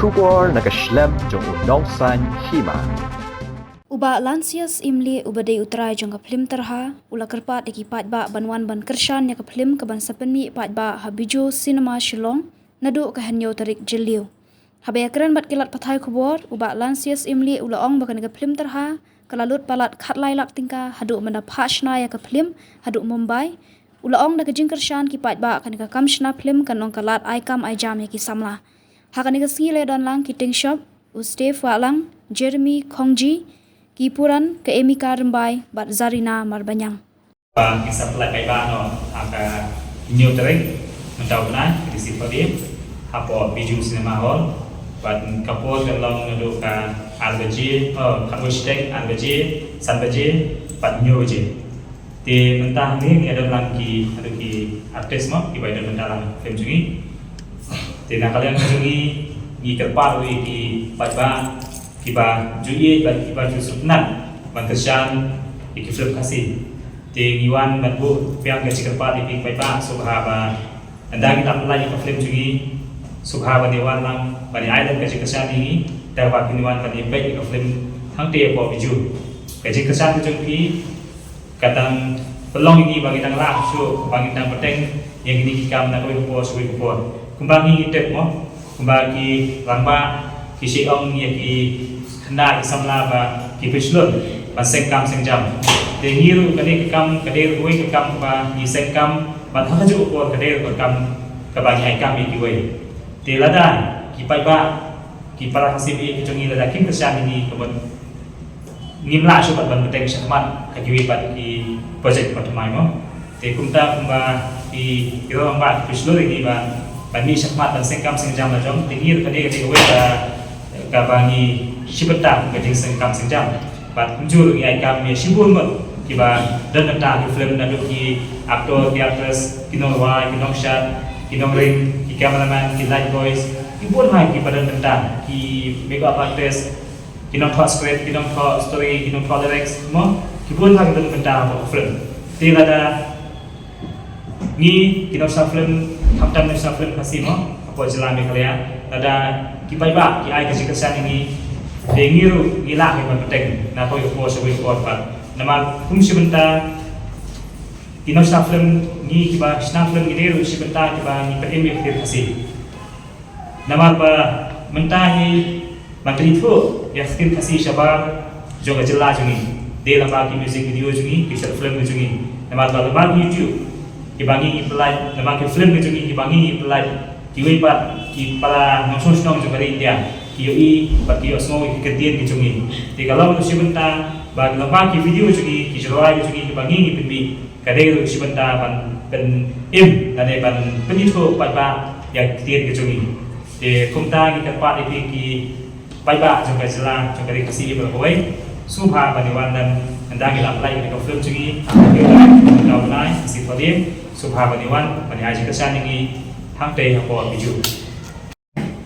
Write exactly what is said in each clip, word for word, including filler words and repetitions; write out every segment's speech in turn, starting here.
Khubor na ka shlem jong u Nongsaiñ Hima. U Bah Lansias Imli, uba dei u trai jong ka phlim Tyrha, u la kyrpad ïa ki paidbah ban wan ban kyrshan ïa ka phlim kaban sa pynmih paidbah ha Bijou Cinema Shillong naduh ka hynñiew tarik Jylliew. Haba ïakren bad ki lad pathai khubor, u Bah Lansias Imli u la ong ba kane ka phlim Tyrha ka la lut palat khatlai lak tyngka haduh mynta phah shna ïa ka phlim haduh Mumbai. U la ong da ka jingkyrshan ki paidbah, kane ka kam shna phlim kan long ka lad ai kam ai jam ïa ki samla. Ha kane ka sngi la don lang ki tyngshop, u Steve Wahlang, Jeremy Khongji, ki puran ka Emika Rymbai bad Zarina Marbaniang. Ba ki sa pynlait paidbah noh ha ka hynñiew tarik mynta u bnai, ka dei sngi Phadim, hapoh Bijou Cinema Hall. Bad ka por ka long naduh ka ar baje, oh, khatwei shiteng, ar baje, san baje bad hynñiew baje. Te mynta hangne ngi ïa don lang ki, haduh ki artist mo kiba ïa don mynta lang ha ka film jong ngi. Te na ka liang jong ngi, ngi kyrpad ruh ïa ki paidbah kiba ju ïeit bad kiba ju sngewtynnat ban kyrshan ïa ki film Khasi. Te ngi wan ban buh biang ka jingkyrpad ïa ki paidbah, sngewbha ba ynda ngi dang pynlait ïa ka film jong ngi, sngewbha ban ïa wan lang ban ïa ai lem ka jingkyrshan ïa ngi, da kaba phin wan ban ïa peit ïa ka film hangtei hapoh Bijou. Ka jingkyrshan ka jong phi ka dang pynlong ïa ngi ba ngi dang lah shuh, ba ngi dang bteng ïa kine ki kam na kawei ka por sha kawei ka por. Kumba ngi ngi tip mo, kumba ki rangbah ki shu ong ïa ki khynnah ki samla ba ki pynshlur ban seng kam seng jam. Te ngi ruh kane ka kam ka dei ruh kawei ka kam ba ngi seng kam bad ha kajuh ka por ka dei ruh ka kam kaba ngi ai kam ïa kiwei. Te lada ki paidbah, ki para Khasi ba ïeit ki jong ngi lada kim kyrshan ïa ngi, ka ban ngim lah shuh pat ban bteng shakhmat ha kiwei pat ki project ba thymmai mo. Te kumta kumba ki, ki rangbah ki pynshlur ïa ngi ba ban mih shakhmat ban seng kam seng jam la jong, te ngi ruh ka dei, ka dei kawei ka, kaba ngi shim bynta kum ka jingseng kam seng jam. Bad kumjuh ruh ngi ai kam ïa shibun ngut kiba don bynta ha ki film, naduh ki actor, ki actress, ki nongrwai, ki nongshad, ki nongring, ki cameraman, ki light boys, ki bun bha kiba don bynta, ki makeup artist, ki nongthoh script, ki nongthoh story, ki nongthoh lyrics mo, ki bun bha kiba don bynta hapoh film. Te lada ngi ki nongshna film, khamtam nongshna film Khasi mo hapoh jylla Meghalaya, lada ki paidbah ki ai ka jingkyrshan ïa ngi, te ngi ruh ngi lah ban bteng na kawei ka por sha kawei ka por pat. Namar kum shi bynta ki nongshna film, ngi kiba shna film ngi dei ruh shi bynta kiba ngi pynim ïa ka ktien Khasi. Namar ba mynta hi ban pynithuh ïa ka ktien Khasi shabar jong ka jylla jong ngi, dei lyngba ki music video jong ngi, ki short film jong ngi. Namar ba lyngba ki YouTube kiba ngi ngi pynlait, lyngba ki film jong ngi kiba ngi ngi pynlait, kiwei pat ki para nongshong shnong jong ka ri India ki ïohi bad ki ïohsngew ïa ki ktien ki jong ngi. Te ka long ruh shi bynta ba lyngba ki video jong ngi, ki jingrwai jong ngi kiba ngi ngi pynmih, ka dei ruh shi bynta ban pynim lane ban pynithuh paidbah ïa ki ktien ki jong ngi. Te kumta ngi kyrpad ïa phi ki paidbah jong ka jylla, jong ka ri Khasi baroh kawei, sngewbha ban ïa wan lem ynda ngi la pynlait ïa ka film jong ngi ha ka bnai Khasi Phadim, sngewbha ban ïa wan ban ïa ai jingkyrshan ïa ngi hangtei hapoh Bijou.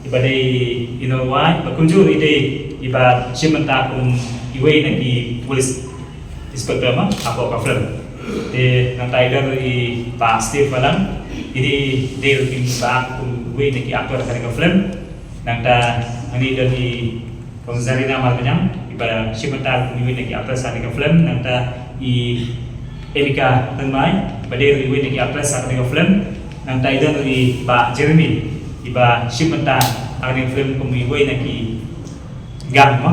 Iba dei i nongwai, ba kumjuh i dei iba shim bynta kum iwei na ki police inspector ma hapoh ka film. Te nangta i don i Bah Steve Wahlang, i dei, dei ruh i ba kum iwei na ki actor ha ka film. Nangta hangne i don i Kong Zarina Marbaniang, iba shim bynta kum iwei na ki actress ha ka film. Nangta i Emika Rymbai, ba dei ruh iwei na ki actress ha kane ka film. Nangta i don ruh i Bah Jeremy, iba shim bynta ha kane ka film kum iwei na ki gang mo.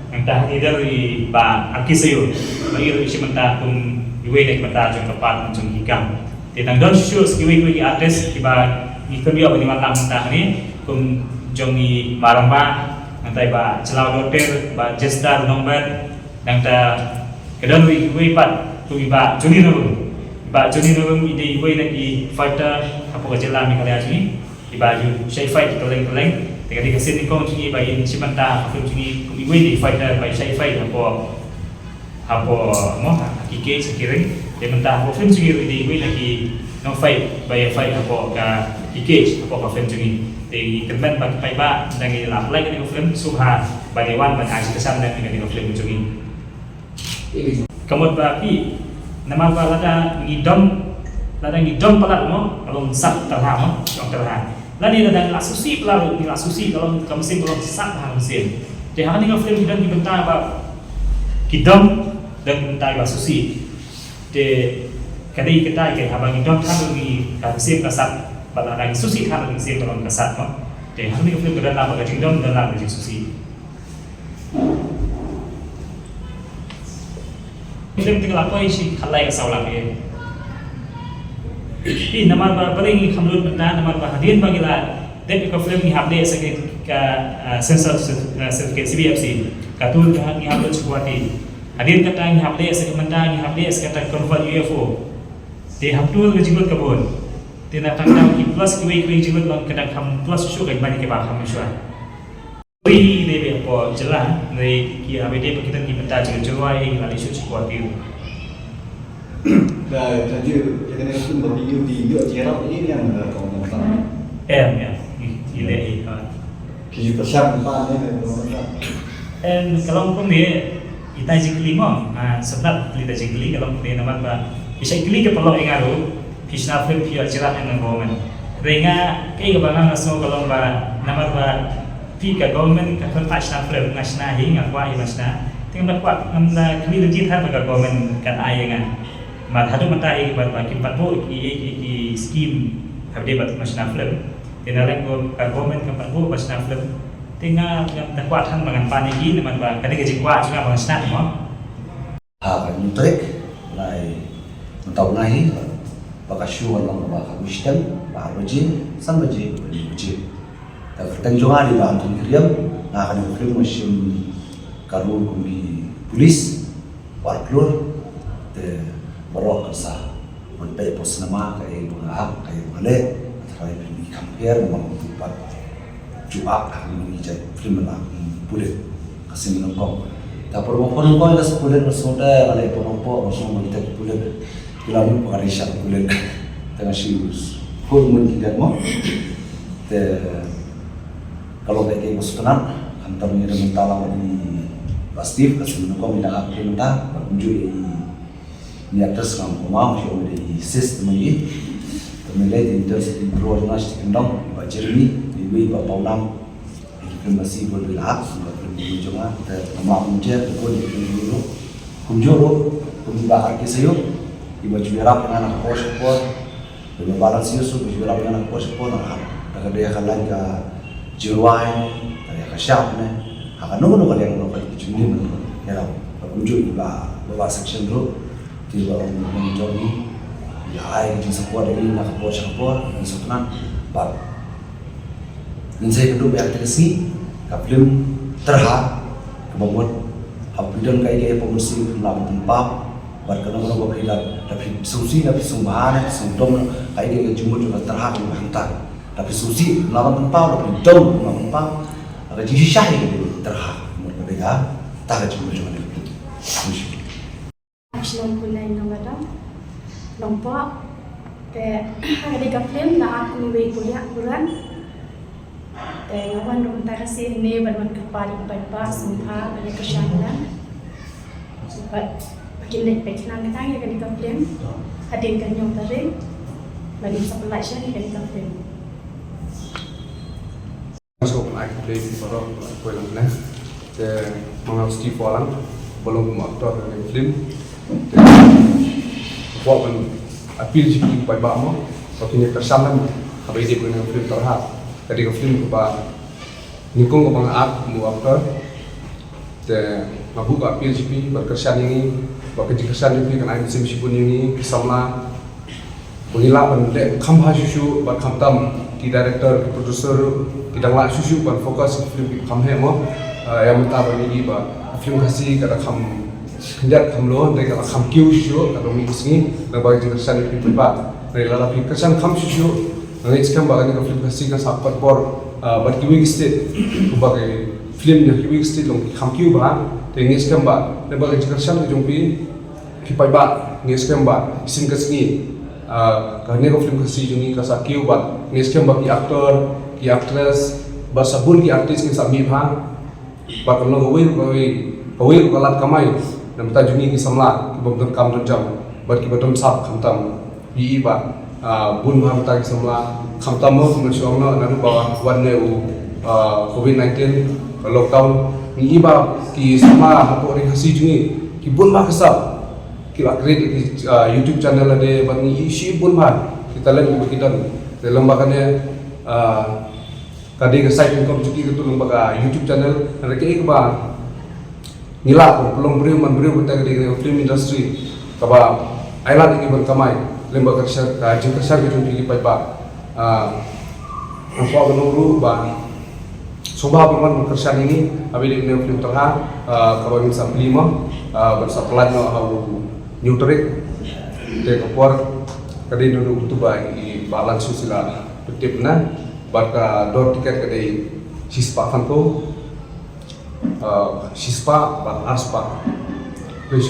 Nangta i don ruh i Bah Arki Sayur, ba i ruh i shim bynta kum iwei na ki bynta jong ka part jong ki gang. Te dang don shuh shuh kiwei kiwei ki artist kiba ngi kynmaw ba ngi wan lang mynta hangne, kum jong i Bah Rangbah, nangta i Bah Chlaw Doter, Bah Jester Nongbet, nangta ka don ruh iwei pat kum i Bah Johnny Norum. I Bah Johnny Norum i dei iwei na ki fighter hapoh ka jylla Meghalaya jong ngi, iba ju shai fight kylleng kylleng. Te ka dei ka sien nyngkong jong ngi ba in shim bynta ha ka film jong ngi kum iwei na ki fighter ba i shai fight hapoh, hapoh mo, ha ki cage, ha ki ring. Te mynta hapoh film jong ngi ruh i dei iwei na ki nongfight ba i fight hapoh ka, ki cage hapoh ka film jong ngi. Te ngi kyrmen ba ki paidbah ynda ngi la pynlait kane ka film, sngewbha ban ïa wan ban ai jingkyrshan lem ïa kane ka film jong ngi. Ka mut ba phi, namar ba lada ngi dom, lada ngi dom palat mo, ka long sat tyrha mo, shong tyrha. Lane lada ngi la sngewsih palat ruh, ngi la sngewsih, ka long ka mynsiem ka long sat ha ka mynsiem. Te ha kane ka film ki don ki bynta ba ki dom, don ki bynta ba sngewsih. Te ka dei kata ka haba ngi dom than ruh ngi ka mynsiem ka sat, bad lada ngi sngewsih than ruh ka mynsiem ka long ka sat mo. Te ha kane ka film ka don lang ba ka jingdom, don lang ba ka jingsngewsih. Film te ka la poi shi khatlai ka saw lak ïa. Phi namar ba balei ngi kham lut mynta, namar ba hadien ba ngi la dep ïa ka film ngi hap leh sa ka, ka, ah, sensor, ah, certificate C B F C. Ka tur ka ngi hap lut sha Guwahati. Hadien kata ngi hap leh sa ka, mynta ngi hap leh sa kata convert U F O. Te hap tur ka jinglut ka bun. Te na tang tang ki plus kiwei kiwei jinglut long ka dang kham plus shuh ka ban kiba kham shuh. Ui, dei ba hapoh jylla, dei ki, ah, dei ba ki don ki bynta jingïarap, ïa ki la leit shuh sha Guwahati. Ka, ka ju, ïa kane ka film ba phi ïoh, phi ïoh jingïarap ïa ki ne em, eh, kong Nongtang? Em, em, ngi, ngi leh ïa, ha. Ki ju pyrshang ba ne, ne, kong Nongtang. Em, ka long kumne, ita jingkylli mo, ah, sngewbha kylli ita jingkylli, ka long kumne namar ba, phi shait kylli ka paralok ïa nga ruh, phi shna film phi ïoh jingïarap na government. Hynrei nga, kaei kaba nga nga sngew ka long ba, namar ba phi ka government ka kyrpad shna film, nga shna hi, nga kwah hi ban shna. Te ngam da kwah, ngam da kylli lynti than ba ka government kan ai ïa nga. Bad haduh mynta hi ba, ba kim pat buh ki, ki, ki scheme ha ba dei bad ban shna film. Te na leng ka government kam pat buh ban shna film. Te nga ngam da kwah than ba ngan pan ïa ki, namar ba ka dei ka jingkwah jong nga ba ngan shna mo. Ha ka hynñiew tarik, lai mynta u bnai hi, ba ka show kan long ba khatwei shiteng, ba ar baje, san baje, ba hynñiew baje. Te ka kyrteng jong nga dei ba Anthony Kyriam, nga kane ka film nga shim ka role kum ki police, u ar klur, te baroh kan sa wan peit hapoh cinema, kaei ba nga act, kaei ba nga leh, nga tharai phin i kham pher, ba nga ong pat. Ju act ha kane ka jait film ba la, hmm, pulit. Ka sien nyngkong. Te por ba por nyngkong ka sien pulit, nga sngew te nga leh por nyngkong, nga sngew ba kita ki pulit ki la mut ba ka dei sha ka pulit. Te nga shu khun mun ki gat mo. Te ka long kaei kaei ba sngewtynnat. Khamtam ïa ka mynta lang bad i Bah Steve, ka sien nyngkong i la act mynta, bad kumjuh ïa i Ni actress ngam kumne, ki ong dei sis te mynta. Te mynta dei actress, i bro jong nga sha kyndong, i Bah Jeremy, iwei i Bah Pawnam. Ki film ba shisha ba la act, ki film jong nga, te kumne kumjuh, te kumjuh ruh, kumjuh ruh, kumjuh Bah R K Sayok, iba ju ïarap ïa nga na ka por sha ka por. Te ba balance ïa u shu ba ju ïarap ïa nga na ka por sha ka por, na ka, na ka dei ka line ka jingrwai, ka dei ka shap ne, ha kano kano ka liang, kano ka jingim, ïarap. Bad kumjuh i Bah, Bah Section ruh, ki ba long nongjoin ngi, ïa ai ka jingsupport ïa ngi na ka por sha ka por, ngi sngewtynnat. Bad ngin sa ïakynduh biang ha kata ka sngi, ka film Tyrha, kaba mut haba phi don kaei kaei hapoh mynsiem phi lah ban pynpaw, bad kano kano ba phi da, da phi sngewsih, da phi sngewbha ne, sngewdom, kaei kaei ka jingmut jong ka tyrha kaba hangta. Da phi sngewsih phi lah ban pynpaw, da phi dom phi lah ban pynpaw. Ka jingshisha hi ka dei tyrha, mut ka dei kata ka jingmut jong ka film. Sngewsih. Shalom, Pulai Nongadam, Nongpoh. Te ha kane ka film nga act kum iwei i Korea, Korean. Te nga wan ruh mynta ka sngi ne ban wan kyrpad ïa i paidbah sngewbha ban ïa kyrshan lang. Bad ba kin leit peit khnang khnang ïa kane ka film hadien ka hynñiew tarik. Ba ngin sa pynlait sha ïa kane ka film. Nga sngewbha ban ai khublei ïa phi baroh ba phi poi lang hangne. Te ma nga u Steve Wahlang, ba long kum u actor ha kane ka film. Te nga kwah ban appeal sha phi paidbah mo, ba phin ïa kyrshan lem haba ïadei bad kane ka film Tyrha. Ka dei ka film kaba nyngkong kaba nga act kum u actor. Te nga buh ka appeal sha phi ban kyrshan ïa ngi, ba ka jingkyrshan jong phi kan ai mynsiem shibun ïa ngi ki samla. Ba ngin lah ban leh kham bha shuh shuh, bad khamtam ki director, ki producer ruh ki dang lah shuh shuh ban focus ïa ki film kiba kham heh mo. Ah, ïa mynta ba ngi i ba ka film Khasi ka da kham khyndiat kham loh, hynrei ka da kham kiew shuh shuh, ka da mih ka sngi, naba ka jingkyrshan ïa ki film paidbah. Hynrei lada phi kyrshan kham shuh shuh, nga ngeit skhem ba kane ka film Khasi kan sa pat bor, ah, bad kiwei ki state, kumba ki film jong kiwei ki state long ki kham kiew bha, te nga ngeit skhem ba, naba ka jingkyrshan ka jong phi, ki paidbah, nga ngeit skhem ba shisien ka sngi, ah, kane ka film Khasi jong ngi ka sa kiew bad nga ngeit skhem ba ki actor, ki actress, bad sa bun ki artist kin sa mih bha. Bad kan long kawei ruh kawei, kawei ruh ka lad kamai na bynta jong ngi ki samla kiba don kam don jam bad kiba don sap khamtam. Ïa i bad, ah, bun bha na bynta ki samla, Khamtam mo kumba shu ong noh naduh ba wan ne u, ah, covid nineteen, ka lockdown, ngi i ba ki samla hapoh ri Khasi jong ngi ki bun bha ki sap ki la create ki, ah, YouTube channel lade, bad ngi i shi bun bha ki talent kiba ki don. Te lem ba kane, ah, ka dei ka side income jong ki katu lem ba ka YouTube channel. Hynrei kaei kaba ngi lah ban pynlong briew man briew, kata ka dei ka film industry kaba ai lad ïa ki ban kamai lem ba ka kyrshan, ka jingkyrshan ka jong ki paidbah. Ah, nga kwah ban ong ruh ba sngewbha ban wan ban kyrshan ïa ngi ha kane ka film Tyrha, ah, kaba ngin sa plie mo, ah, ban sa pynlait noh ha u hynñiew tarik. Te ka por ka dei naduh u October, i ba lan shu sila pyntip na, bad ka dor tiket ka dei shispah phew, ah, shispah bad arspah. Please.